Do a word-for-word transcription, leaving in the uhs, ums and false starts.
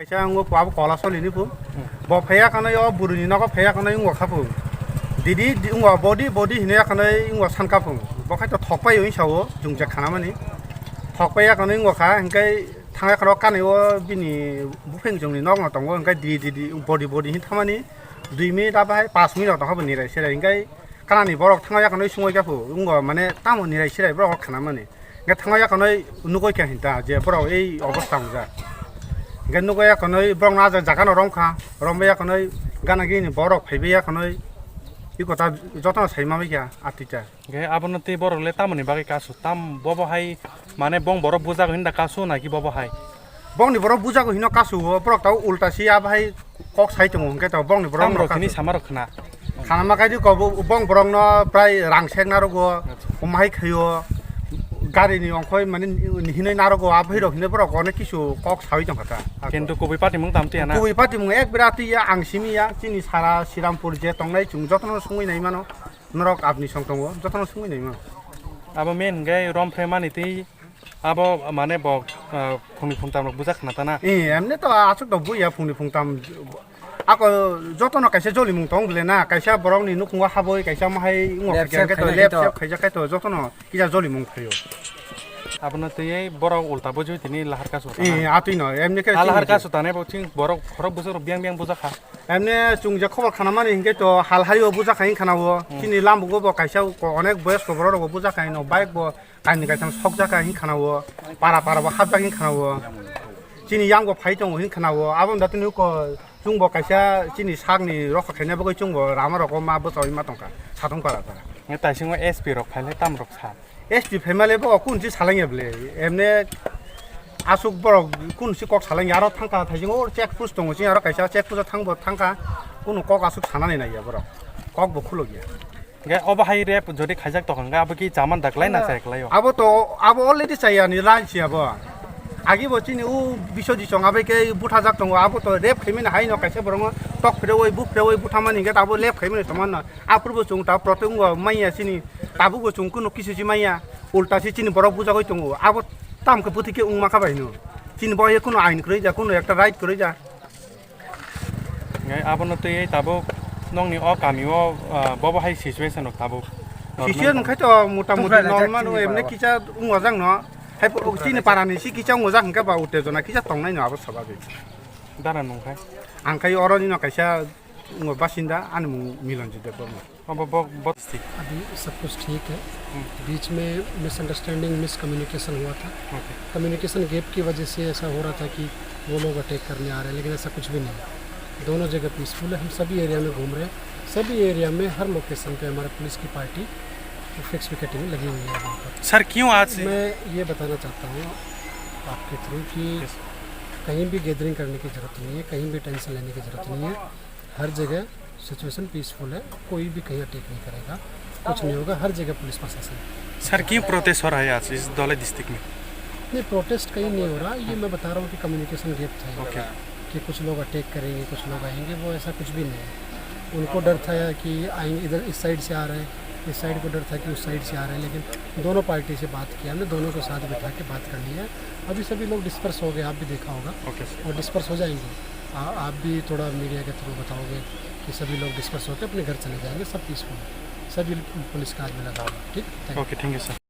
Kaisa wngwi abo kola solini phu. Bo phaiya kanai o buruni nogo phaiya kanai wngwa kha phu. Didi di wngwa body body hinwi kanai wngwa san kha phu. Bo khai to thokpai wngwi sao chwng je khanamani. Thokpai ya kanai wngwa kha, hingkai thangya khoro kanai o bini bupheng chwngni nokno tongo, hingkai didi didi body body hin thamani dui minute abo hai panch minute tong kha bo nirai serai, hingkai kanani borok thangya kanai sungwi kha phu. Wngwa mane tamo nirai serai borok khanamani. Hingke thangwi yakanoi nugoi kha hinta je borok ei obostha wngjak. Hingke nugoi yakanoi borok no ah jaga no romkha, rombai yakanoi gana gini borok phaibai yakanoi iko ta jotono sai mamai kha atita. Hingke abono tei borok le tamoni bagwi kasu tam bobo hai mane bong borok bujago hinda kasu naki bobo hai? Bongni borok bujago hino kasu o borok tao ulta si abo hai kok sai tongo hingke to bongni borok tam no rok hini kasu. Sama rok khna. Khana ma kaidi ko bo-, bong borok no prai rang sek narogo, Acha. Omo hai khaio, gari ni ongkhoi mane hinoi narogo, abo hai rok hinoi borok onek kisu kok sawi tongkha ta. Kintu kubui party mung tam tiya na? Kubui party mung ek bera tiya ang simi ya, chini sara Sirampur je tongnai chwng jotono sungwi nai mano, norok apni song tongo, jotono sungwi nai mano. Abo main hingke rom phremani tei Abo mane bo, ah, phungni phungtam rok bujak khna ta na? Eh, emne to aswk to buya phungni phungtam. Ako jotono kaisa jolimung tong bole na, kaisa borokni nukhungo haboi, kaisa mahai wngok Lep khe sep khe to, khaina lep khe to. Sep khaijak khe to, jotono kisa jolimung phaio. Abono twiwi borok ulta bujui tini lahar kasu ta na? Eh, atwi no, emne khe Ah, lahar chini kasu tanai bo chini borok khorok bujak rok biyang biyang bujak kha. Emne chwng je khobor khana mani hinkhe to hal hario bujak kha hin khana o. Hmm. Chini lambugo bo kaisa ko-, onek boyos ko borok rok bo bujak kha hin o, bike bo Kaini kaitham sokjak kha hin khana o, para para bo hapjak hin khana o. Chini yang bo phai tongo hin khana o. Aboni da tini uko chwng bo kaisa chini sakni rokha khaina bagwi chwng bo rama rogo ma bwchaui ma tongkha, satung para para. Nge taisingo S P rok phailai tam rok sa. S P phaimale bo kun si salangya bwle. Emne aswk borok kun si kok salangya aro thangkha thaisingo check post tongo chini aro kaisa check post o thangbo thangkha kunu kok aswk sanani naiya borok. Kok bo khulokya. Hingke obo hai rep jodi khaijak tokha hingke abo ki chaman da klai na Na, chai klai o? Abo to, abo already chaya ni line si abo. Agi bo chini u biso di chong abai ke buthajak tongo, abo to rep khaimani hai no kaisa borok no tok phrewi, bu phrewi buthamani hingke abo lep khaimani toman no. Aphuru bo chwng ta prote wngwa manya chini tabuk bo chwng kunu kisu si manya. Ulta si chini borok bujagoi tongo. Abo tam khe bwtwi khe wngma kha bai hino. Chini bo ye kunu ain kwrwi ja, kunu ekta right kwrwi ja. Ngai abono twi tabuk nokni o kami o, ah, bobo hai situation rok tabuk normal Situation tong. Khai to mota moti Tufra normal rajak o chini emne baba. Kisa wngojak no. Hai po Tufra chini rajak. Parani si kisa wngojak hingke ba utejona kisa tongnai no abo swababik. Dara nung khai? Ang khai oro nino kaisa wngmo basinda ani mung Milanjit Debbarma. Abo bo, bo, bo, district. अभी सब कुछ ठीक है। हम्म। बीच में misunderstanding, miscommunication हुआ था। Okay. Communication gap की वजह से ऐसा हो रहा था कि वो लोग अटैक करने आ रहे हैं, लेकिन ऐसा कुछ भी नहीं है। दोनों जगह पीसफुल है। हम सभी एरिया में घूम रहे हैं। सभी एरिया में हर लोकेशन पे हमारे पुलिस की पार्टी फिक्स पिकेटिंग में लगी हुई है वहाँ पर। सर, क्यों आज मैं ये बताना चाहता हूँ आपके थ्रू कि यस। कहीं भी गैदरिंग करने की ज़रूरत नहीं है, कहीं भी टेंशन लेने की ज़रूरत नहीं है। हर जगह सिचुएशन पीसफुल है, कोई भी कहीं अटैक नहीं करेगा, कुछ नहीं होगा, हर जगह पुलिस प्रशासन है। सर, क्यों प्रोटेस्ट हो रहा है आज इस धौलाई डिस्ट्रिक्ट में? नहीं, प्रोटेस्ट कहीं नहीं हो रहा, ये मैं बता रहा हूँ कि कम्युनिकेशन गैप था ये ओके। वाला, कि कुछ लोग अटैक करेंगे, कुछ लोग आएंगे, वो ऐसा कुछ भी नहीं है। उनको डर था कि आएंगे, इधर इस साइड से आ रहे हैं, इस साइड को डर था कि उस साइड से आ रहे हैं, लेकिन दोनों पार्टी से बात किया हमने, दोनों को साथ बिठा के बात कर लिया। अभी सभी लोग डिस्पर्स हो गए, आप भी देखा होगा, ओके सर। और डिस्पर्स हो जाएंगे। आ-, आप भी थोड़ा मीडिया के थ्रू बताओगे कि सभी लोग डिस्पर्स होकर अपने घर चले जाएंगे, सब पीसफुल है, सभी पुलिस का आदमी लगा हुआ है, ठीक? Thank you. Okay, thank you sir.